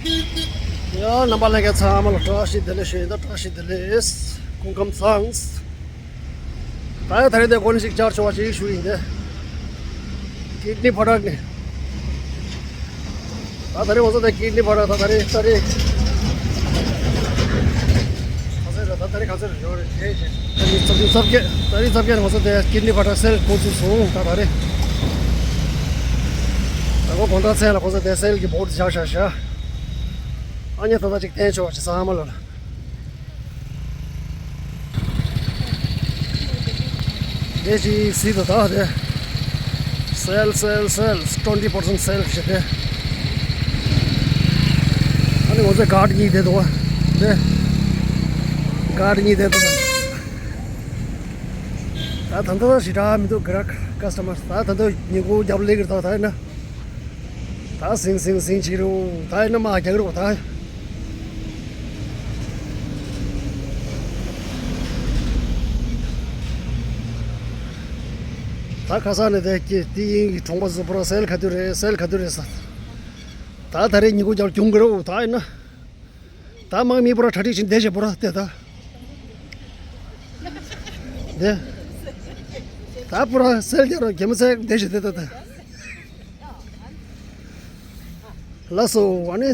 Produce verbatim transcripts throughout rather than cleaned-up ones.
ཡ། རྣམ་པ་ལྷན་རྒྱས་ཚང་མ་ལ་བཀྲ་ཤིས་བདེ་ལེགས་ཞུ་ཡིན། ད་བཀྲ་ཤིས་བདེ་ལེགས། སྐུ་ཁམས་བཟང་། ད་ཡ་ད་རེས་དེ་གོ་ནི་ཞིག་བཅར་ཆོག་པ་ཞིག་ཞུ་ཡིན་ཏེ། ཀིད་ནི་ཕ་རག་ནི། ད་ད་རེས་ང་ཚོ་དེ་ཀིད་ནི་ཕ་རག་ད་ད་རེས་ད་རེས། ག་ཚོད་རེད། ད་ད་རེས་ག་ཚོད་རེད། ཡོད་རེད། ད་རེས་རྩ་བརྒྱད། ད་རེས་རྩ་བརྒྱད་ང་ཚོ་དེ་ཀིད་ནི་ཕ་རག་སེལ་འགོ་ཚུགས་སོང་། ད་ད་རེས། ད་གོ་དགོང་དག་མཚན་ལ་ཁོ་ཚོ་དེ་སེལ་གྱི་བོར་བཞག་བཞག་བཞག་ཨ་ནི་ད་ལྟ་ཅིག་བསྟན་ཆོག་ཅིག་ཚང་མ་ལ་ལ། དེ་ཅིག་སྲིད་དོ་ད་དེ། སེལ་སེལ་སེལ། twenty percent sale བྱེད་དེ། ཨ་ནི་ང་ཚོ་གཱར་གཉིས་དེ་འདུག་བ། དེ་གཱར་གཉིས་དེ་འདུག་ད་ད་ལྟ་ཞེ་དྲག་མི་འདུག་གཱར་ཀ་སི་ཊ་མར། ད་ད་ལྟ་ཉིན་གུང་རྒྱབ་ལེགས་ཀྱི་ད་ད་ཡིན་ན། ད་ཟིང་ཟིང་ཟིང་བྱེད་རོགས། ད་ཡིན་ན་མ་རྒྱག་རོགས་ད། ད་ཁ་སང་ནས་དེ་སྐྱེ་དེ་ཡིན་གྱི་གྲོང་པ་ཚོ་པུ་ར་སེལ་ག་དུས་རེད། སེལ་ག་དུས་རེད་ཟེར། ད་ད་རེས་ཉིན་གུང་རྒྱབ་གྱོང་གི་རོགས་ད་ཡིན་ན། ད་དམག་མི་པུ་ར་གྲ་སྒྲིག་བྱེད་བསྡད་བྱེད་པུ་ར་དེ་ད། དེ། ད་པུ་ར་སེལ་རྒྱག་རོགས་གད་མོ་ཚད་བསྡད་བྱེད་དེ་ད་ད། ལགས་སོ། ཨ་ནི།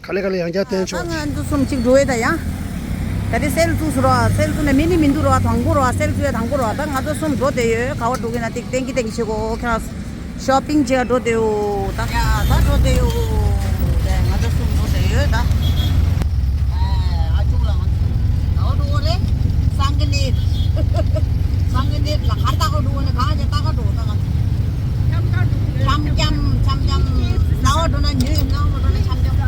ག་ལེ་ག་ལེ་ཡང་བསྐྱར་བསྟན་ཆོག་ད་ང་ཚོ་གསུམ་གཅིག་འགྲོ་ཡས་ད་ཡང་། ད་དེ་སེལ་བཙུགས་སུ་རོ། སེལ་བཙུགས་ནས་མི་ནི་མི་འདུག་རོ། དང་པོ་རོ། སེལ་བཙུགས་ཡས་དང་པོ་རོ། ད་ང་ཚོ་གསུམ་འགྲོ་བསྡད་ཡོད། ག་བ་འགྲོ་གི་ན་ཏིག་ཏེང་གི་ཏེང་གི་བྱེད་གོ་ཁྱེད་རང་། ཤོ་པིང་བྱེད་འགྲོ་བསྡད་ཡོད་ད། ཡ་ད་འགྲོ་བསྡད་ཡོད། ད་ང་ཚོ་གསུམ་འགྲོ་བསྡད་ཡོད་ད། ཨ་ཅུང་ལ་ང་ཚོ་ད་འགྲོ་རེད། སང་གི་ནི། སང་གི་ནི་ལ་གར་ད་ག་འགྲོ་ནི་ག་ཅེ་ད་ག་འགྲོ་ད་ག་འཆམ་འཆམ་འཆམ་འཆམ་ཟླ་བ་འགྲོ་ན་ཉོས་ཡིན་ན་མ་འགྲོ་ན་འཆམ་འཆམ།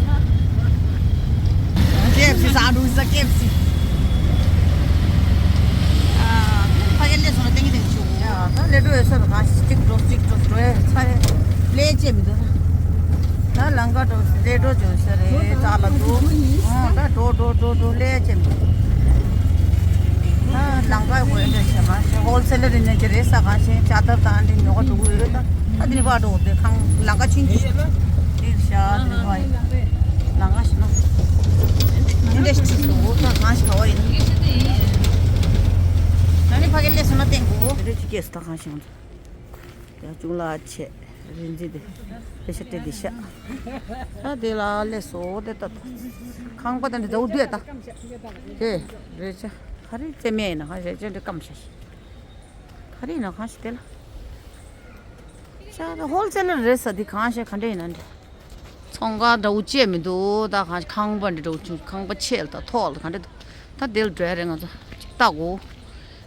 ཀེ་ཨེཕ་སི་ཟ་འགྲོ་ཟ་ཀེ་ཨེཕ་སི། ཨ། ཕ་གི་ལས་སོང་ན་ཏེང་གི་ཏེང་ཤོག་ཡ་ད་ལས་འགྲོ་ཡོད་ས་རུ་ག་ཞིག་གཅིག་འགྲོ་གཅིག་འགྲོ་འགྲོ་ཡ་ཚ་ཡ་ལས་བྱེད་མི་འདུག་ད་ལང་ཀ་འགྲོ་ལས་འགྲོ་བྱོས་ས་རེད་ཙག་ལ་འདུག་ཨོ་ད་འགྲོ་འགྲོ་འགྲོ་འགྲོ་ལས་བྱེད་མི་འདུག་ད་ལང་ཀའི་སྒོ་ཡོད་འདྲ་བྱས་མ་ཤེས་ཧོལ་སེ་ལར་ཡིན་ནའི་ཅི་རེད་ས་ག་ཤེས་ཅ་དར་དང་འདི་ཉོ་ག་འགྲོ་གི་ཡོད་ད། ད་འདི་ནི་བར་འགྲོ་དེ་ཁང་ལང་ཀ་ཆུན་གྱི་འདིར་ཤ་འདི་བ་ཡིན་ལང་ཀ་ཞིག་ནོ། འདི་འདྲ་ཞིག་ཚིག་འདུག་ད་གང་ཞིག་ག་བ་ཡིན། ད་ནི་ཕ་གི་ལས་སོང་ན་བསྟན་གོ་འདི་འདྲ་ཅིག་སྐྱེས་སུ་ད་གང་ཞིག་ང་ཚོ་ཡ་ཅུང་ལ་ཆེ་རིན་འཛིན་དེ་དེ་ཤ་སྤྲད་དེ་ཤ་ད་དེ་ལ་ལས་སོ་དེ་ད་ད་ཁང་པ་ད་འདི་ད་འུ་དུ་ཡ་ད་དེ་རེ་ཆ་ག་རེ་རྩེ་མེད་ཡིན་ན་ཧ་རེ་ཆ་འདི་སྐམ་ཤ་ཤ། ག་རེ་ཡིན་ན་གང་ཞིག་དེ་ལ། ཤ་ད་ཧོལ་སེ་ལར་རེད་ས་དེ་གང་ཞིག་ག་འདྲ་ཡིན་ན་འདྲ། ཚོང་ཁང་འདྲ་བོ་བཅས་མི་འདུག་ད་གང་ཞིག་ཁང་པ་འདྲ་འདྲ་བོ་བྱུང་ཁང་པ་ཆེ་ལ་ད་ཐོག་ལ་ག་འདྲ་འདུག་ད་དེ་ལ་འགྲོ་ཡ་རེད་ང་ཚོ་ཅིག་ལྟ་དགོ་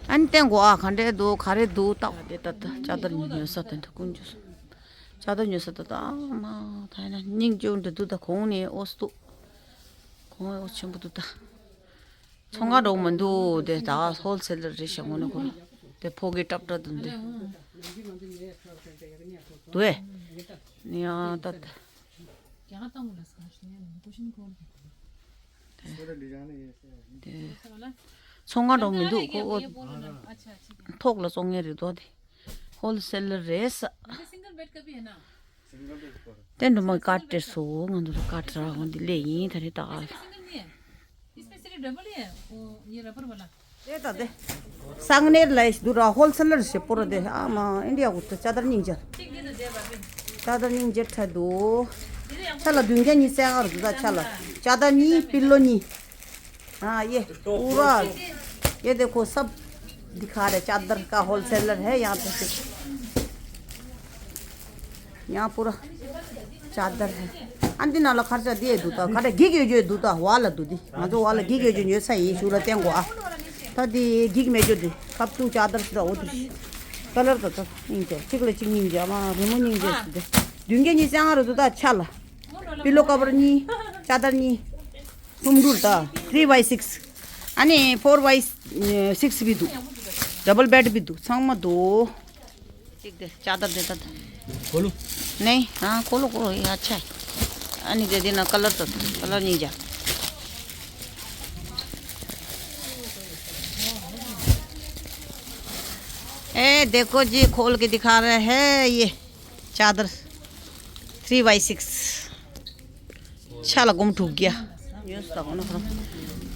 ཨ་ནི་བསྟན་དགོ་ཨ་ག་འདྲ་འདུག་ག་རེ་འདུག་ལྟ་དགོ་དེ་ད་ད་ཅ་དར་ཉོ་ས་དེ་འདྲ་ཀུན་འཇུ་སོང་ཅ་དར་ཉོ་ས་ད་ད་མ་ད་ཡིན་ན་སྙིང་རྗེ་འདྲ་འདུག་ད་གོང་ནས་ཨོ་སི་འདུག་གོང་ཨོ་ཆེན་པོ་འདུག་ད། ཚོང་ཁང་འགྲོ་མི་འདུག་དེ་ད་ཧོལ་སེ་ལར་རེད་ཤག་ངོ་ནས་ཁོ་རང་དེ་ཕོ་གི་ཏྲབ་ཏྲབ་འདུག་འདི་འདུག་ཨེ། ནི་ཡང་ད་དེ་ཚོང་ཁང་འགྲོ་མི་འདུག་ཁོ་ཨོ་ཐོག་ལ་བཙོང་མཁན་རེད་དོ་དེ་ཧོལ་སེ་ལར་རེད་ས། དེ་འགྲོ་མ་ཀ་ཏྲེ་སོ་ང་ཚོ་ཀ་ཏྲ་འོང་འདི་ལས་ཡིན་ད་རེད་ད། इसमें सिर्फ डबल ही है वो ये रबर वाला। དེ་ད་དེ། སང་ནེར་ལ་ཡིས་དུ་ར་ཧོལ་སེ་ལར་ཞེ་པོ་ར་དེ་ཨ་མ་ཨིན་ཌི་ཡ་གུ་ཏུ་ཅ་དར་སྙིང་རྗེ། ཅ་དར་སྙིང་རྗེ་ཁྲ་དུ། ཆ་ལ་བདུན་བརྒྱ་ཉི་ཤུ་རྩ་ལྔ་རུ་དུ་ད་ཆ་ལ། ཅ་དར་གཉིས་པི་ལོ་གཉིས། ཨ་ཡེ། པུ་ར། ཡེ་དེ་ཁོ་སབ། འདི་ག་རེ་ཅ་དར་ཀ་ཧོལ་སེ་ལར་ཧེ་ཡང་དུ་ཅིག་ཡང་པུ་ར། ཅ་དར་ཧེ། ཨ་འདི་ནང་ལ་ཁར་ཅ་འདི་ཡེ་འདུག་ད་ག་རེ་གིག་ཡོད་རྒྱུ་འདུག་ད་བ་ལ་འདུག་འདི་ང་ཚོ་བ་ལ་གིག་ཡོད་རྒྱུ་ཉོས་ས་ཡིན་ཞུ་ར་བསྟན་གོ་ཨ། ད་འདི་གིག་མེད་རྒྱུ་འདི་ཁབ་ཏུ་ཅ་དར་ཞུ་ར་འོ་དུ་ཞི། ཀ་ལར་ད་ད་སྙིང་རྗེ་གཅིག་ལ་གཅིག་སྙིང་རྗེ་མ་རི་མོ་སྙིང་རྗེ་ཞུ་འདི། བདུན་བརྒྱ་ཉི་ཤུ་རྩ་ལྔ་རུ་འདུག་ད་ཆ་ལ། པི་ལོ་ཀ་བར་གཉིས། ཅ་དར་གཉིས། གསུམ་འདུག་ད། three by six། ཨ་ནི་four by six བི་འདུག་ཌབ་བལ་བེད་བི་འདུག་ཚང་མ་འདུག་གཅིག་དེ་ཅ་དར་དེ་ད་ད། ཁོ་ལོ། ནེ། ཨ་ཁོ་ལོ་ཁོ་ལོ་ཡ་ཆ། ཨ་ནི་དེ་དེ་ན་ཀ་ལར་ད་ཀ་ལར་གཉིས་བརྒྱ། ए देखो जी खोल के दिखा रहे हैं ये चादर। Three by six. ཆ་ལ་སྒོར་མོ་དྲུག་བརྒྱ། ཉོས་སོང་ད་ཁོ་ན་ཁོ་རང་།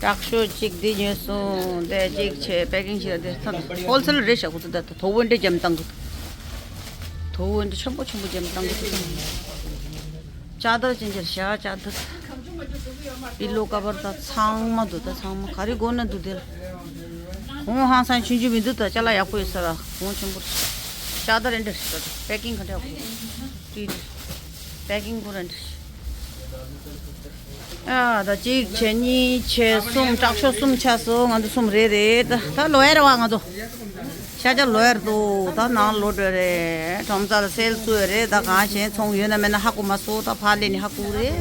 དྲག་ཤོས་གཅིག་འདི་ཉོས་སོང་། དེ་གཅིག་བྱས་པེ་ཀིང་བྱས་དེ་ཚ་ཧོལ་སེལ་རེད་ཤག་ཁོ་ཚོ་ད་ད་དོ་བོ་འདྲ་འཇམ་བཏང་གི། དོ་བོ་འདྲ་ཆེན་པོ་ཆེན་པོ་འཇམ་བཏང་གི་འདུག་ཅ་དར་ཅན་ཅར་བཞག་ཅ་དར། པི་ལོ་ཀ་བར་ད་ཚང་མ་འདུག་ད་ཚང་མ་ག་རེ་དགོས་ན་འདུག་དེ་ལ། གོང་ཧང་སང་ཆུང་ཆུང་མི་འདུག་ད་ཅ་ལག་ཡག་པོ་ཡོད་ས་ར་གོང་ཆེན་པོ་རེད། ཅ་དར་རེད་འདྲ་ཞིག་ད་པེ་ཀིང་ག་འདྲ་ཡག་པོ་ཡོད་ཀྲི་ཀྲི་པེ་ཀིང་ཁོ་ར་འདྲ་ཞིག་ཨ་ད་གཅིག་བྱས་གཉིས་བྱས་གསུམ། དྲག་ཤོས་གསུམ་ཆགས་སོང་། ང་ཚོ་གསུམ་རེད་རེད། ད་ད་ལོ་ཡར་བ་ང་ཚོ་ཤ་ཆ་ལོ་ཡར་འདུག་ད་ནང་ལོ་འགྲོ་རེད། ཁྲོམ་ས་ལ་སེལ་སུ་ཡོད་རེད། ད་གང་ཞན་ཚོང་ཡོད་ན་མེད་ན་ཧ་གོ་མ་སོང་། ད་ཕར་ལས་ནི་ཧ་གོ་རེད།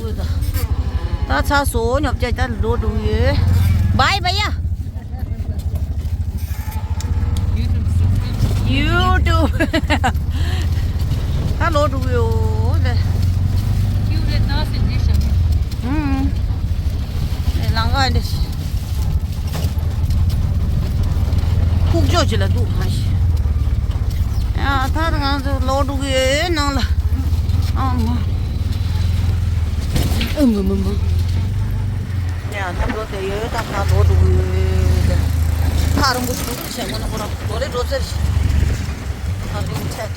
ད་ཚ་སོ་ཉོབ་ཅག་ད་ལོ་འགྲོ་ཡོད། བའི་བའི་ཡ། YouTube. ད་ལོ་འགྲོ་གི་ཡོད་ལེ། ཁྱེད་རེད་ད་ཟེར་ནས་བཤད། ཧུམ། ཨེ་ལང་ཀ་འདི། ཁུག་ཀྱོག་ཅིག་ལ་འདུག་གང་ཞིག་ཡ་ད་ང་ཚོ་ལོ་འགྲོ་གི་ཡོད་ནང་ལ། ཨ་མ། ཨ་མ་མ་མ། ཡ་ད་འགྲོ་དེ་ཡོད་ད་ད་ལོ་འགྲོ་གི་ཡོད་དེ། ཁ་རུང་གི་ཞུ་གི་བྱས་མོ་ན་ཁོ་རང་འགྲོ་རེ་འགྲོ་ཟེར་ཞིག་ད་རིང་ཚད།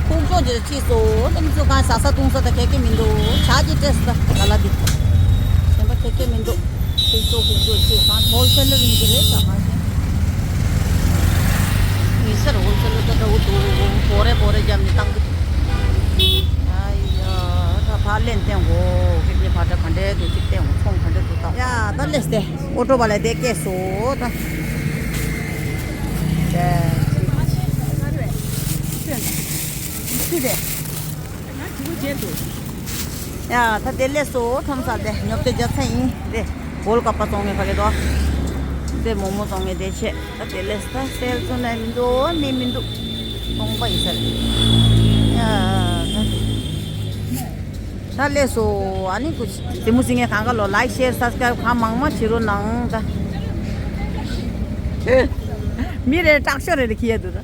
ཁུག་ཀྱོག་ཅིག་ཅིག་སོ། ཨ་ནི་ཚོ་གང་ཟ་ས་བཏུང་ས་ད་ག་གེ་མི་འདུག་ཇ་གི་སྤྲད་ས་ད་ལ་འདི། གཞན་པ་ག་གེ་མི་འདུག་ཁུག་ཀྱོག་ཁུག་ཀྱོག་ཅིག་གང་ཧོལ་སེལ་ལ་ཡིན་གྱི་རེད་ད་གང་ཞིག་མི་སེར་ཧོལ་སེལ་ལ་ད་འདྲ་བོ་འདུག་བོ་རེ་བོ་རེ་རྒྱབ་ནས་བཏང་གི་འདུག་ཨ་ཡ་ད་ཕར་ལེན་བསྟན་གོ་ཁེ་ཁེ་ཕར་ད་ག་འདྲས་འདུག་ཅིག་བསྟན་གོ་ཚོང་ག་འདྲས་འདུག་ད་ཡ་ད་ལེས་ཏེ་ཨོ་ཊོ་བ་ལ་དེ་སྐད་སོ་ད། ཡ་ད་དེ་ལས་སོ་ཁྲོམ་ས་དེ་ཉོབ་ཏེ་རྒྱབ་ཚ་ཡིན་དེ། གོལ་ཀ་པ་བཙོང་ངེ་ཕ་གི་དོ། དེ་མོ་མོ་བཙོང་ངེ་དེ་ཆེ་ད་དེ་ལས་ད་སེལ་ཚོ་ན་མི་འདུག་མི་མི་འདུག་སྟོང་པ་ཡིན་ས་རེད། ཡ་ད་དེ། ད་ལས་སོ། ཨ་ནི་ཀུ་དེ་མོ་སི་ངས་གང་ག་ལོ་ལའིག་ཤེར་སབ་སི་ཀ་རབ་གང་མང་མང་བྱེད་རོགས་གནང་ད། མི་རེ་དྲག་ཤོས་རེ་རེ་ཁྱི་ཡ་འདུག་ད།